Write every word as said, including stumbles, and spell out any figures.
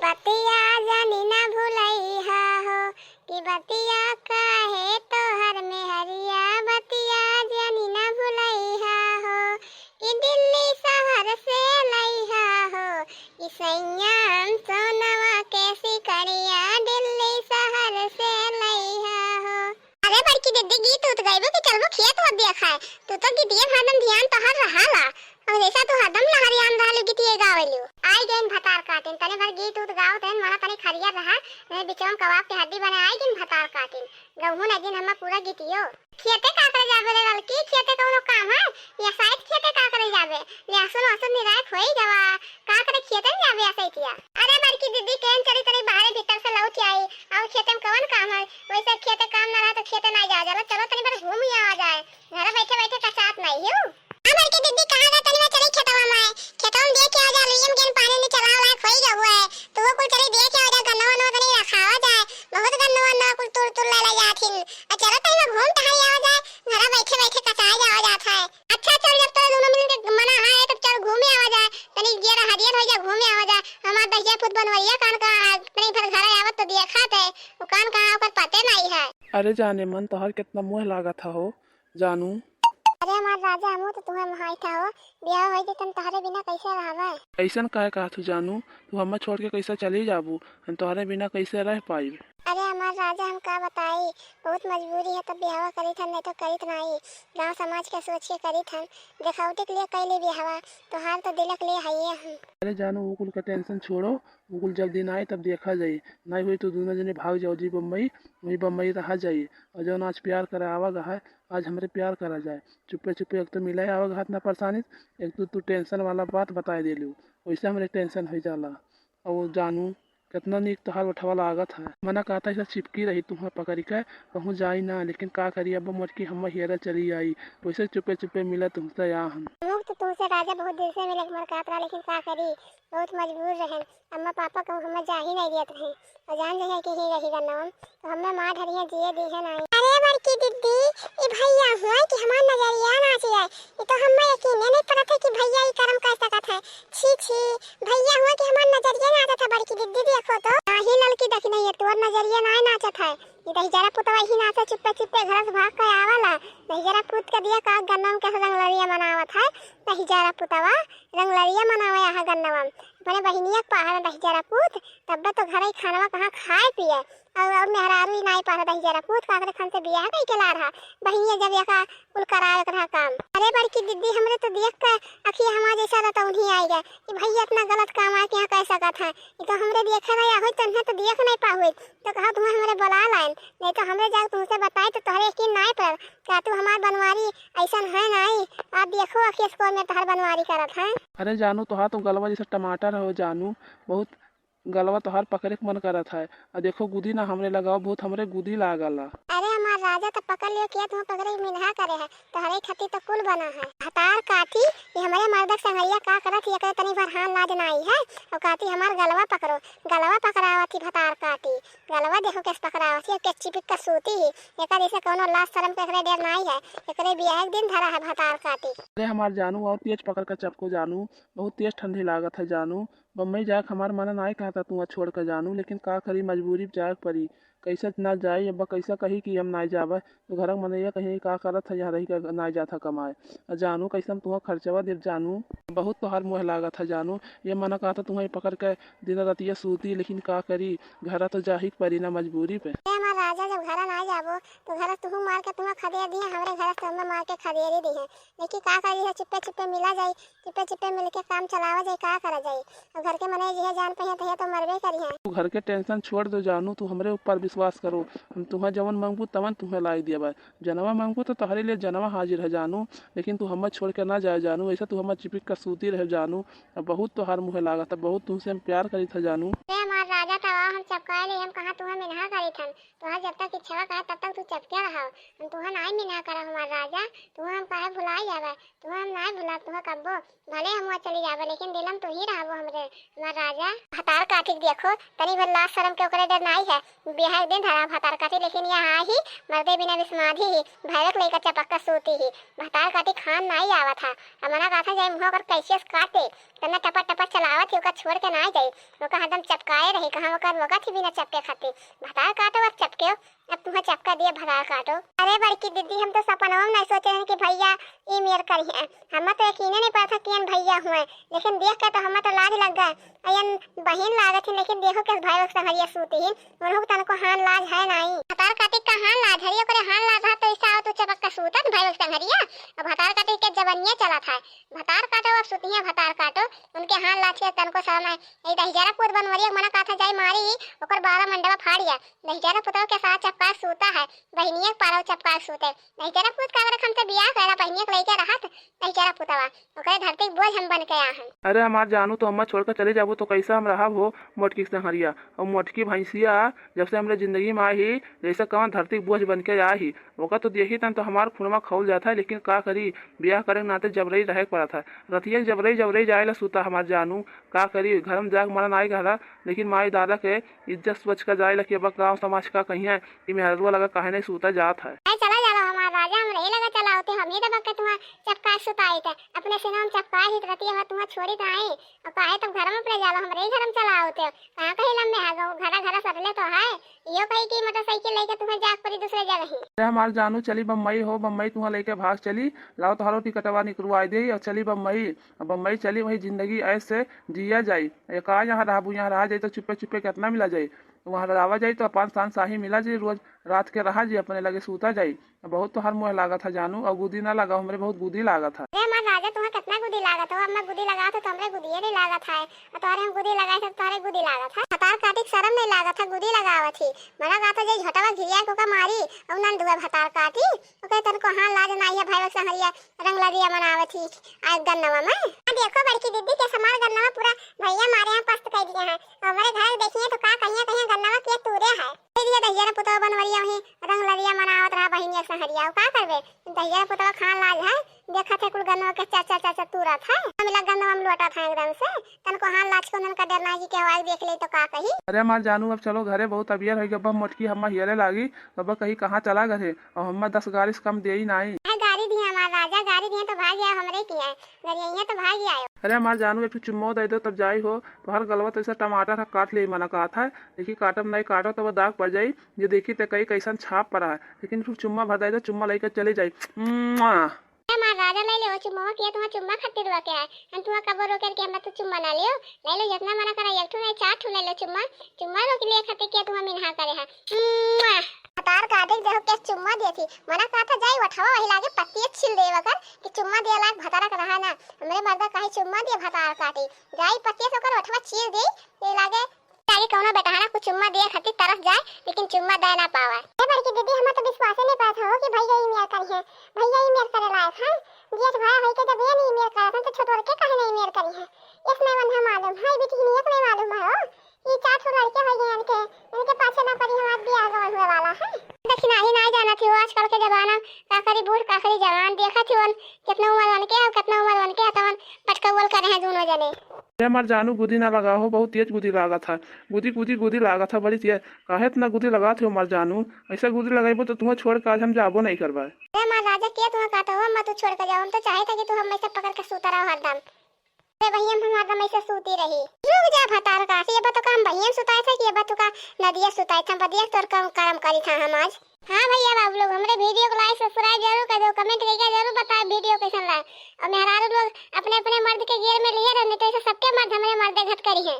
बतिया जनी ना भुलइहा हो, कि बतिया कहे तोहर मेहरिया, बतिया जनी ना भुलइहा हो, कि दिल्ली शहर से लइहा हो, कि सैया सोनवा के सिकड़िया, दिल्ली शहर से लइहा हो। अरे बड़की दीदी, गीत उत गइबो कि चलबो खेत वत देखाए? तू तो गीतिये में हरदम ध्यान तोहर रहाला। अब जैसा तू हरदम लहरियान रहलू, गीतिये गावेलू। आई गइन भतार काटिन, तनी भर गीत उत गाओ, तनी मना तनी खरिया रहा, नहीं बिचवा में कबाब के हड्डी बने। आई गइन भतार काटिन, गहूं नहीं दिन हमें पूरा गीतियो। खेते का करे जाबे रे ललकी, खेते कौनो काम है? या साइत खेते का करे जाबे? लहसुन वहसुन निराय खोई गवा, का करे खेते में जाबे या सैतिया? अरे बड़की दीदी, केन चली तनी बाहरे भीतर से लौट आई, और खेते में कौन काम है? वैसे खेते काम ना रहे तो खेते ना जावा जाला, चलो तनी बार घूम ही आवा जाए, घर बैठे बैठे कसात नहीं हूँ। हाँ बड़की दीदी, कहाँ गए तनी बार चली खेतवा में, खेतवा में देख के आ जा, लुइया में केन पानी नहीं चला हुआ है, खोई गवा है, तो वो कुल चली देख के आ जा, गन्ना वन्ना तनी रखावा जाए, बहुत गन्ना वन्ना कुल तुर तुर ले ले जाथिन, और चलो तनी बार घूम टहल आवा जाए, घर बैठे बैठे कसाए जावा जात है। अच्छा चल, जब तो दोनों मिल के मना है तब चल घूमे आवा जाए, तनी जियरा हरियर हो जा, घूमे आवा जाए। हमार दहिया पुत बनवरिया कान कहाँ है, तनी भर घर आवत तो देखा थे, वो कान कहाँ ओकर पते नहीं है। अरे जाने मन, तोहर कितना मोह लागत है हो जानू। अरे हमार राजा, हमहू तो तुम्हें मोहाई था हो, ब्याह हो जाए तन तोहरे बिना कैसे रहबे? ऐसन काहे कहत हो जानू, तू हमें छोड़ के कैसे चली जाबू, हम तोहरे बिना कैसे रह पाइब? अरे हमार राजा, हम का बताई, बहुत मजबूरी है तब बियाहवा करित हन, नहीं तो करित नाई। गांव समाज के सोच के करित हन, देखौटी के लिए कैली बियाहवा, तोहार तो दिलक लिए हइये हम। अरे जानू, वो कुल के टेंशन छोड़ो, वो कुल जब दिन आए तब देखा जाई। नहीं हुई तो दोनों जने भाग जाओ जी बम्बई, वही बम्बई रहा जाई। और जौन आज प्यार करे आवा गा है, आज हमरे प्यार करा जाए। चुप्पे चुप्पे एक तो मिले आवा गा है इतना परेशानी, एक तो तू टेंशन वाला बात बताए देलू, वैसे हमरे टेंशन हो जाला। और जानू, कितना नीक तोहार ओठवा लागत है। मना कहता है, चिपकी रही तुहाँ पकड़ी के, कहूँ जाई ना, लेकिन का करी, अब मोटकी हम हियरा चली आई, वैसे चुपे चुपे मिले तुमसे आ हम। हमहू तो तुमसे राजा बहुत दिन से मिले के मन कहत रहा, लेकिन का करी, बहुत मजबूर रहन। अम्मा पापा कहूँ हमें जा ही नहीं दियत रहे, और जान जइहे कि ही रही गन्नवा, तो हमें मार ढरिया जिए दी है नहीं। अरे बड़की दीदी, ई भैया हुआ कि हमार नजरिया नाच जाए, ई तो हमें यकीन नहीं पड़त है कि भैया ई करम कर सकत है। छी छी, भैया हुआ कि हमार नजरिया नाचत है बड़की दीदी, देखो तो। नाही ललकी, देखी नहीं, ये तोर नजरिया नाय नाचत है। ये दहिजरा पुतवा ही नाचे, चुप्पे चुप्पे घर से भाग के आवाला। दहिजरा पूत के दिया का गन्ना में कैसे रंगलरिया मनावत है। दहिजरा पुतवा रंगलरिया मनावे यहाँ गन्नवा में। अपने बहिनिया के पाहर दहिजरा पूत, तब्बे तो घर ही खानवा कहाँ खाए पिए। और, और मेहरारू ही नाई पाहर दहिजरा पूत, का करे खन से बियाह कई के ला रहा। बहिनिया जब यका कुल करावे के रहा काम। अरे बड़की दीदी, हमरे तो देख के अखिया हमार जैसा रतौनी आई गए कि भैया इतना गलत काम आए कि यहाँ कह सकत है। ये तो हमरे देखे नहीं आहुई, तन्हे तो देख नहीं पाहुई, तो कहा तुम्हें हमरे बुला लाइन, नहीं तो हमरे जाके तुमसे बताए तो तोहरे यकीन नहीं पर। का तू हमार बनवारी ऐसन है नहीं, आप देखो अखिया से कौन में तोहर बनवारी करत है। अरे जानू, तोहार तो गलवा जैसे टमाटर हो जानू, बहुत गलवा तोहार पकड़े के मन करत है। आ देखो गुदी ना हमरे लगाओ, बहुत हमरे गुदी लागल है। अरे हमार राजा, तो पकड़ लियो, किया तुम्हें पकड़े के मिनहा करे है, तोहरे खातिर तो कुल बना है। भतार काटी, ये हमरे मर्दक संगरिया का करत है, एकरे तनी भर हान लाज नाई है। और काटी हमार गलवा पकड़ो, गलवा पकड़ावत ही भतार काटी, गलवा देखो कैसे पकड़ावत ही, और कैसे चिपिक कर सूती ही। एकर जैसे कौनो लाज शर्म के एकरे डर नाई है, एकरे बियाह के दिन धरा है भतार काटी। अरे हमार जानू, और तेज पकड़ के चपको जानू, बहुत तेज ठंडी लागत है जानू। बम्बई जाए के हमार मन नाय कहता तू छोड़ के जानू, लेकिन का करी, मजबूरी में जाए के पड़ी। कैसे ना जाई, अब कैसे कही कि हम नाय जाबे, तो घर के मनैया कहीं का करत है, यहाँ रही के नाय जात है कमाए। आ जानू, कैसे हम तुहाँ खर्चवा देब जानू, बहुत तोहार मोह लागत है जानू। ये मना कहता तुहाँ पकड़ के दिन रतिया सूती, लेकिन का करी, घर तो जाही के पड़ी ना मजबूरी पे। ए हमार राजा, जब घर ना जाबो तो घर तुहू मार के तुहाँ खदेड़ दिए, हमरे घर से हमें मार के खदेड़ ही दिए। लेकिन का करी है, चुप्पे चुप्पे मिला जाई, चुप्पे चुप्पे मिलके काम चलावा जाई, का करा जाई। अब घर के मनई जिहे जान पइहे तहिया तो मरबे करिहे। तू घर के टेंशन छोड़ दो जानू, तू हमरे ऊपर विश्वास करो, हम तुहें जवन मांगबू तवन तुहें लाई देबे, जनवा मांगबू तो तोहरे लिए जनवा हाजिर है जानू, लेकिन तू हमें छोड़ के ना जाए जानू, ऐसे तू हमें चिपिक कर सूती रहे जानू। अब बहुत तोहार मुँहे लागत है, बहुत तुमसे हम प्यार करी था जानू। ए हमार राजा, तवा हम चपकाए ले, हम कहाँ तुहा मिनहा करी थन? तुहा जब तक इच्छा कहे तब तक तू चपके रहो। हम तुहा नाई मिनहा करब हमार राजा, तुहा हम काहे भुलाई जावे? तुहा हम नाई भुला, तुहा कब्बो। भले हम हुआ चली जावे, लेकिन दिलम तू ही रहबो हमरे, हमार राजा। भतार काटी के देखो, तनी भर लाज शरम के ओकरे डर नाई है। बियाह के दिन धरा भतार काटी, लेकिन यहाँ ही मर्दे बिना विस्मादी ही, भैरक लइका चपक के सूती ही। भतार काटी खान नाई आवत है। अब मना कहा था, जाई मुँह ओकर कैसे से काटे। तना टपा टपा चलावत ही, ओका छोड़ के नाई जाई। ओका हरदम चपकाए रही, कहाँ ओकर रोका थी बिना चपके खाती। भतार काटो अब चपके, अब तुहा चपका दिया भतार काटो। अरे बड़की दीदी, हम तो सपनवा में नहीं सोचे रहन कि भैया ई मेर करी है। हमें तो यकीन नहीं पड़ा था कि एन भैया हुए, लेकिन देख के तो हमें तो लाज लग गए। अयन बहिन लागत ही, लेकिन देखो कैसे भाई संगरिया सूती ही, उन्हों तनको हान लाज है नाई। भतार काटी का हान लाज है, ओकरे हान लाज रहा तो ऐसा आवत चपक का सूतत भाई संगरिया। अब भतार काटी के जवनिया चला था, भतार काटो अब सुतिया भतार काटो, उनके हान लाज के तनको शर्म है। ये दहिजरा पूत बनवरिया मना कहा था जाई मारी, ओकर बारह मंडवा फाड़िया। दहिजरा पुतवा के साथ चपका सूता है, बहिनिया के पारव चपका सूते। दहिजरा पूत का अगर हमसे बियाह करा, बहिनिया के लइके रहत, दहिजरा पुतवा, ओकरे धरती के बोझ हम बन के आ हन। अरे हमार जानू, तो हम्मा छोड़ के चले जाबो तो कैसा हम रहब हो मोटकी संगरिया? और मोटकी भैंसिया जब से हमरे जिंदगी में आई ही, जैसे कौन धरती के बोझ बन के आई ही। ओका तो देखी तन तो हमार खूनमा खौल जात है, लेकिन का करी, बियाह करे के नाते जबरई रहे के पड़त है। रतिया के जबरई जबरई जाए ला सूता हमार जानू, का करी, घर में जाके मरन आई कहला, लेकिन माई दादा के इज्जत सोच के जाए ला कि अब गाँव समाज का कहिए कि मेहरुआ लगा काहे नहीं सूता जात है। अरे चला जाला हमार राजा, हम रही लगा चला होते, हम ही दबक के तुम्हार चपका सुताई थे, अपने सीना में चपकाए ही रतिया भर तुम्हार छोड़ी तो आई, और काहे तब घर में पड़े जाला, हम रही घर में चला होते, कहाँ कहीं लम्बे आ गो, घरा घरा सटले तो है, यो कही कि मोटरसाइकिल लेके तुम्हें जाग पड़ी दूसरे जगह ही। अरे हमार जानू, चली बम्बई हो, बम्बई तुम्हें लेके भाग चली, लाओ तोहरो टिकटवा निकलवाई दे और चली बम्बई। अब बम्बई चली, वही जिंदगी ऐसे जिया जाई। ये का यहाँ रहबू, यहाँ रहा जाई तो चुप्पे चुप्पे कितना मिला जाई, वहाँ रहा जाई तो अपन शान शाही मिला जाई, रोज रात के रहा जाई, अपने लगे सूता जाई। बहुत तोहर मोह लागत है जानू, और गुदी ना लगा हमरे, बहुत गुदी लागत है। अरे हमार राजा, तुम्हें कितना गुदी लागत हो, अब मैं गुदी लगावत हो तो हमरे गुदिये नहीं लागत है, और तोहरे हम गुदी लगाए थे तो तोहरे गुदी लागत है। भतार काटी के शर्म नहीं लागत है, गुदी लगावत ही। मना कहा था जे झटवा घिरिया को का मारी, और नन दुआ भतार काटी, ओके तनको हान लाज नाई है भाई संगरिया, रंग लरिया मनावत ही आज गन्नवा में। आ देखो बड़की दीदी के हमार गन्नवा पूरा भैया मारे हैं पस्त कर दिए हैं, हमरे घर देखिए तो का कहिए कहिए गन्नवा के तूरे है। दे दिया दहिजरा पुतवा बनवरिया वहीं रंग लरिया मनावत रहा बहिनिया संगरिया, का करबे? दहिजरा पुतवा खान लाज है, देखत है कुल गन्नवा के चाचा चाचा तूरत है, हम लग गन्नवा में लोटत है एकदम से, तनको हान लाज को उनका डर ना जी के हवाई देख ले तो का कही। अरे हमार जानू, अब चलो घरे, बहुत अबियर है, अब मोटकी हम्मा हियरे लागी, अब कही कहाँ चला गए, और हम्मा दस गारी से कम देई नाई। है गारी दिए हमार राजा, गारी दिए तो भाग गया हमरे की है, गरिया तो भाग गया। अरे हमार जानू, एक ठो चुम्मो दे दो तब जाई हो, तोहर गलवा तो ऐसा टमाटर है काट ले मना कहा था, देखी काटब नहीं, काटो तब दाग पड़ जाई, जे देखी ते कई कैसन छाप पड़ा है, लेकिन एक ठो चुम्मा भर दे दो, चुम्मा लेके चले जाई। मुआ। ए हमार राजा, ले ले वो चुम्मा, किया तुम्हार चुम्मा खातिर रुआ के है, हम तुम्हार कबो रोके के हमरा तो चुम्मा ना लियो, ले लो जितना मना करा, एक ठो नहीं चार ठो ले लो चुम्मा, चुम्मा रोक लिए खातिर किया तुम्हार मिनहा करे है। मुआ। भतार काटे के देखो के चुम्मा देती, मना कहा था जाई उठावा वही लागे पत्तिये छील दे वकर कि चुम्मा दे लाग भतारा के रहा ना, हमरे मर्दा काहे चुम्मा दे भतार काटी, जाई पत्तिये से ओकर उठवा छील दे, ये लागे ताकि कौनो बेटहाना कुछ चुम्मा दिए खातिर तरस जाए, लेकिन चुम्मा दे ना पावे। ए बड़की दीदी, हमें तो विश्वास ही नहीं पड़त हो कि भैया ई मेर करी है। भैया ई मेर करे लायक हैं? जेठ भाई होई के जब ये नहीं मेर करत हैं, तो छोटवर के काहे नहीं मेर करी है? इसमें मन हम मालूम है, बिटिहनिया के नहीं मालूम है हो। ई चार ठो लड़के हो गए इनके, इनके पाछे ना पड़ी हमार बियाह गवन हुए वाला है। दक्षिणाही ना जाना थी वो आजकल के जमाना, का करी बूढ़, का करी जवान, देखा थी वन कितना उम्र वन के, कितना उम्र वन के, तवन पटकौल करे हैं दोनों जने। अरे हमार जानू, गुदी ना लगा हो, बहुत तेज गुदी लागत है। गुदी, गुदी, गुदी लागत है बड़ी तेज। काहे इतना गुदी लगात हो हमार जानू? ऐसा गुदी लगाइबो तो तुम्हें छोड़ के आज हम जाबो नहीं करबा। अरे हमार राजा, के तुम्हें कहता हो, मैं तू छोड़ के जाओ? हम तो चाहे था कि तू हम ऐसे पकड़ के सूता रहो हरदम। अरे भैया, हम हरदम ऐसे सूती रही। रुक जा भतार काटी, ये बा तो का हम भैया सुताए थे कि ये बा तो का नदिया सुताए थे? बदिया तोर काम करम करी था हम आज। हाँ भैया बाबू लोग, हमरे video को like, subscribe जरूर कर दो, comment करके जरूर बताओ video कैसन लगा। और मेहरारू लोग अपने अपने मर्द के गियर में लिए रहो, नहीं तो ऐसे सबके मर्द हमरे मर्दे घट करी हैं।